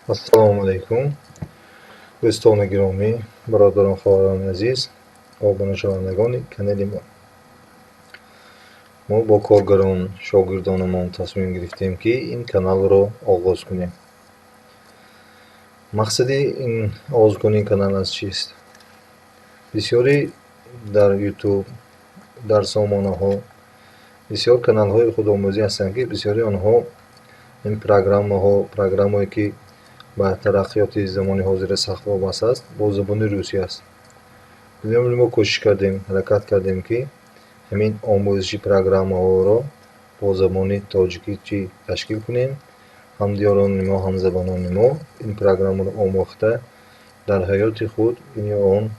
Ассалому алайкум, дӯстони гиромӣ, бародарон, хоҳарони азиз, обунашавандагони канали мо. Мо бо коргарон, шогирдонамон тасмим гирифтем, ки ин каналро оғоз кунем. Мақсади ин оғозкунии канал аз чист? Бисёре дар Ютуб, дар сомонаҳо бисёр каналҳои худомӯзӣ ҳастанд, ки бисёри онҳо ин программаҳо, программое ки ба тараққиёти замони ҳозира сахт вобаста аст, бо забони русӣ аст. Бинобар ин мо кӯшиш кардем, ҳаракат кардем, ки ҳамин омӯзиши программаҳоро бо забони тоҷикӣ чӣ ташкил кунем, ҳамдиёрони мо, ҳамзабонони мо ин программаро омӯхта, дар ҳаёти худ ин ё он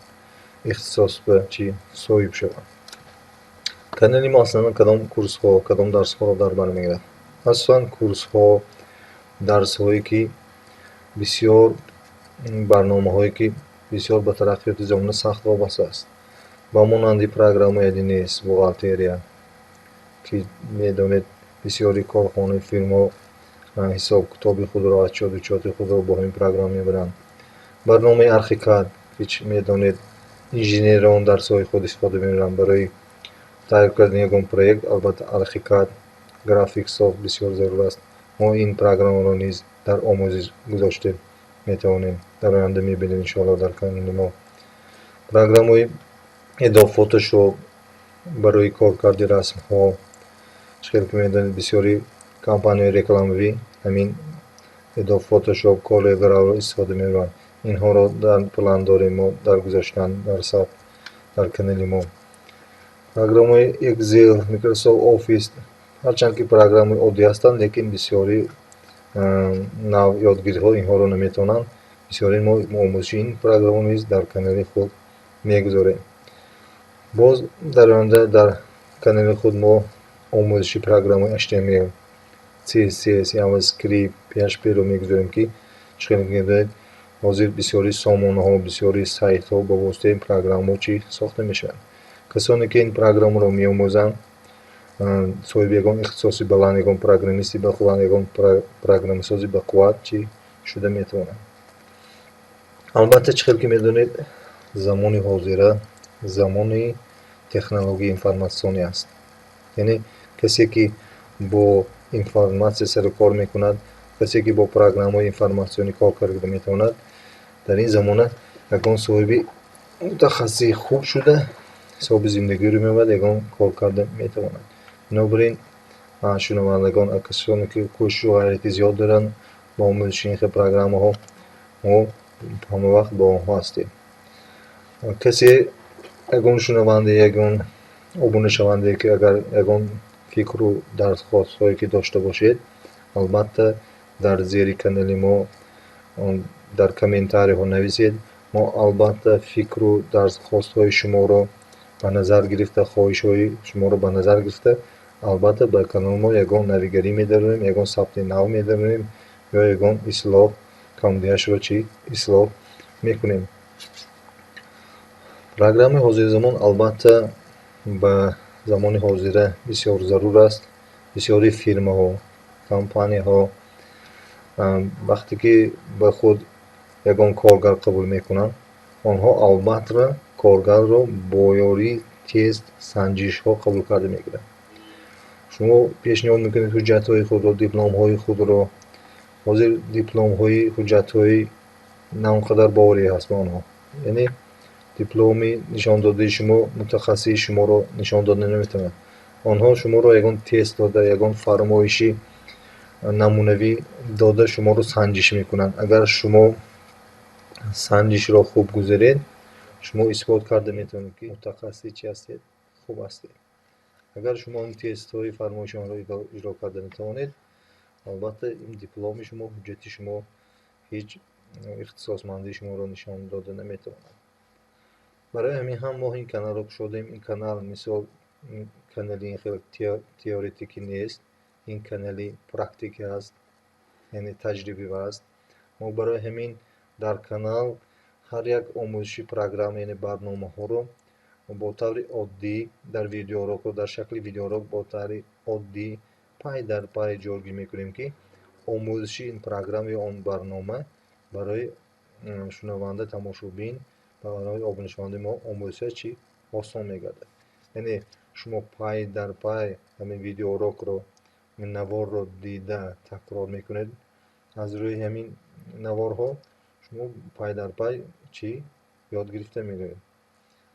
ихтисос ба чӣ соҳиб шаванд. Канали мо аслан кадом курсҳо, кадом дарсҳоро дар бар мегирад? Асосан курсҳо, дарсҳое ки бисёр барномаҳое ки бисёр ба тараққиёти замона сахт вобаста аст, ба монанди программаи 1С бухгалтерия, ки медонед, бисёри корхонаи фирмаҳо ҳисоб-китоби худро, отчёту учёти худро бо ҳамин программа мебаранд. Барномаи Архикад, ки медонед, инженерон дар соҳаи худ истифода мебаранд барои тайёр кардани ягон проект. Албатта, Архикад, Графиксофт бисёр зарур аст. Мо ин программаро низ дар омӯзиш гузоштем, метавонем дар оянда мебинед, иншоалло, дар канали мо. Программаи Adobe Photoshop барои коркарди расмҳо. Чӣ хел ки медонед, бисёри компанияҳои рекламавӣ ҳамин Adobe Photoshop, CorelDRAW-ро истифода мебаранд. Инҳоро дар план дорем мо дар гузаштан дар сабт дар канали мо. Программаи Excel, Microsoft Office, ҳарчанд ки программаи оддӣ ҳастанд, лекин бисёри нав ёдгириҳо инҳоро наметавонанд. Бисёри мо омӯзиши ин программа низ дар канали худ мегузорем. Боз дар оянда дар канали худ мо омӯзиши программаи HTML, CSS, JavaScript, PHP-ро мегузорем, ки чӣ хел медонед, ҳозир бисёри сомонаҳо, бисёри сайтҳо ба воситаи ин программаҳо чӣ сохта мешаванд. Касоне ки ин программаро меомӯзанд, соҳиби ягон ихтисоси баланд, ягон программисти бақувват, ягон программасози бақувват чӣ шуда метавонанд. Албатта, чӣ хел ки медонед, замони ҳозира замони технологияи информатсионӣ аст. Яъне касе ки бо информатсия сару кор мекунад, касе ки бо программаҳои информатсионӣ кор карда метавонад, дар ин замона ягон соҳиби мутахассиси хуб шуда, ҳисоби зиндагиро мебарад, ягон кор карда метавонад. Бинобар ин, шунавандагон, касоне ки кӯшишу ғайрати зиёд доранд ба омӯзиши ин хел программаҳо, мо ҳамавақт бо онҳо ҳастем. Касе, ягон шунаванда, ягон обунашавандае ки агар ягон фикру дархостҳое ки дошта бошед, албатта, дар зери канали мо дар комментарийҳо нависед. Мо, албатта, фикру дархостҳои шуморо ба назар гирифта, хоҳишҳои шуморо ба назар гирифта, албатта, ба канали мо ягон навигарӣ медаронем, ягон сабти нав медаронем ё ягон ислоҳ, камбудиашро чӣ ислоҳ мекунем. Программаи ҳозирзамон, албатта, ба замони ҳозира бисёр зарур аст. Бисёри фирмаҳо, компанияҳо вақте ки ба худ ягон коргар қабул мекунанд, онҳо албатта коргарро бо ёрии тест, санҷишҳо қабул карда мегиранд. Шумо пешниҳод мекунед ҳуҷҷатҳои худро, дипломҳои худро. Ҳозир дипломҳои, ҳуҷҷатҳои на он қадар боварӣ ҳаст ба онҳо. Яъне дипломи нишондодаи шумо мутахассиси шуморо нишон дода наметавонад. Онҳо шуморо ягон тест дода, ягон фармоиши намунавӣ дода, шуморо санҷиш мекунанд. Агар шумо санҷишро хуб гузаред, шумо исбот карда метавонед, ки мутахассиси чӣ ҳастед, хуб ҳастед. Агар шумо он тестҳои фармоиши онро иҷро карда натавонед, албатта, ин дипломи шумо, ҳуҷҷати шумо ҳеҷ ихтисосмандии шуморо нишон дода наметавонад. Барои ҳамин ҳам мо ин каналро кушодем. Ин канал, мисол, канали ин хел теоретикӣ нест, ин канали практикӣ аст, яъне таҷрибавӣ аст. Мо барои ҳамин дар канал ҳар як омӯзиши программа, яъне барномаҳоро бо таври оддӣ дар видеоурокҳо, дар шакли видеоурок, бо таври оддӣ пай дар пай ҷойгир мекунем, ки омӯзиши ин программа ё он барнома Барои шунаванда, тамошобин, барои обунашавандаи мо омӯзиша чӣ осон мегардад. Яъне шумо пай дар пай ҳамин видеоурокро, наворро дида такрор мекунед. Аз рӯи ҳамин наворҳо шумо пай дар пай чӣ ёд гирифта меравед.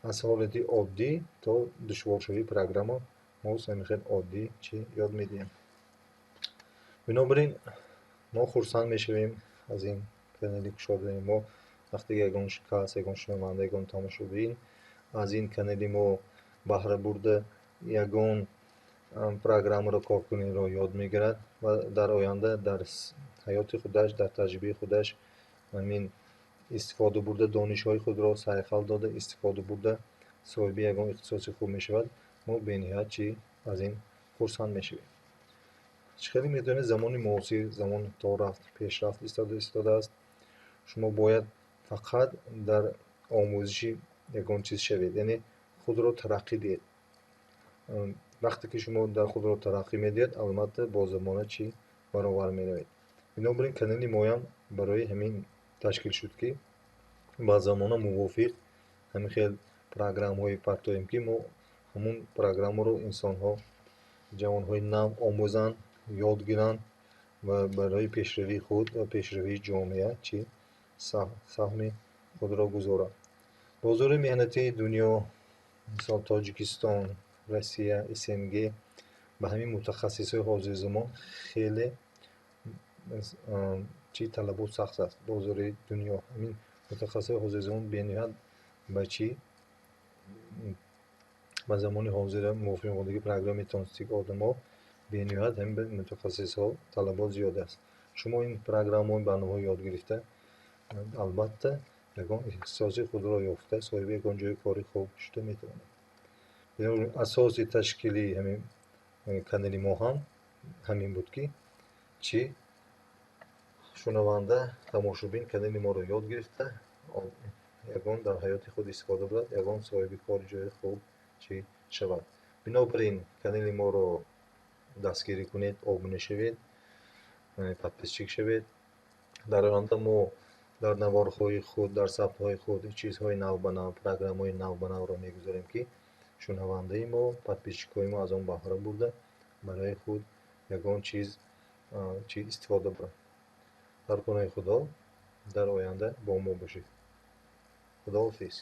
Аз ҳолати оддӣ то душворшавии программа мо ҳамин хел оддӣ чӣ ёд медиҳем. Бинобар ин мо хурсанд мешавем аз ин канали кушодаи мо, вақте ки ягон кас, ягон шунаванда, ягон тамошобин аз ин канали мо баҳра бурда, ягон программаро коркуниро ёд мегирад ва дар оянда дар ҳаёти худаш, дар таҷрибаи худаш ҳамин истифода бурда, донишҳои худро сайқал дода, истифода бурда, соҳиби ягон ихтисоси хуб мешавад. Мо бениҳоят чӣ аз ин хурсанд мешавем. Чӣ хеле медонед, замони муосир, замон то рафт пешрафт истодааст. Шумо бояд фақат дар омӯзиши ягон чиз шавед, яъне худро тараққӣ диҳед. Вақте ки шумо дар худро тараққӣ медиҳед, албатта бо замона чӣ баровар меравед. Бинобар ин канали моям барои ҳамин ташкил шуд, ки ба замона мувофиқ ҳамин хел программаҳое партоем, ки мо ҳамун программаро инсонҳо, ҷавонҳои нав омӯзанд, ёд гиранд ва барои пешравии худ ва пешравии ҷомеа чӣ саҳми худро гузоранд. Бозори меҳнатии дунё, мисол Тоҷикистон, Россия, СНГ, ба ҳамин мутахассисҳои ҳозирзамон хеле чӣ талабот сахт аст. Бозори дунё ҳамин мутахассисҳои ҳозирзамон бениҳоят ба чӣ ба замони ҳозира мувофиқ омодагии программа метавонистед одамо бениҳоят ҳамин мутахассисҳо талабот зиёд аст. Шумо ин программаҳои барномаҳо ёд гирифта, албатта ягон ихтисоси худро ёфта, соҳиби ягон ҷои кори хуб шуда метавонед. Асоси ташкили ҳамин канали мо ҳам ҳамин буд, ки чӣ шунаванда, тамошобин канали моро ёд гирифта, ягон дар ҳаёти худ истифода бурад, ягон соҳиби кори ҷои хуб чӣ шавад. Бинобар ин канали моро дастгирӣ кунед, обуна шавед, подписчик шавед. Дар оянда мо дар наворҳои худ, дар сабтҳои худ чизҳои навбанав, программаҳои навбанавро мегузорем, ки шунавандаи мо, подписчикҳои мо аз он баҳра бурда, барои худ ягон чиз чӣ истифода баранд. Дар паноҳи Худо, дар оянда бо мо бошед. Худоҳофиз.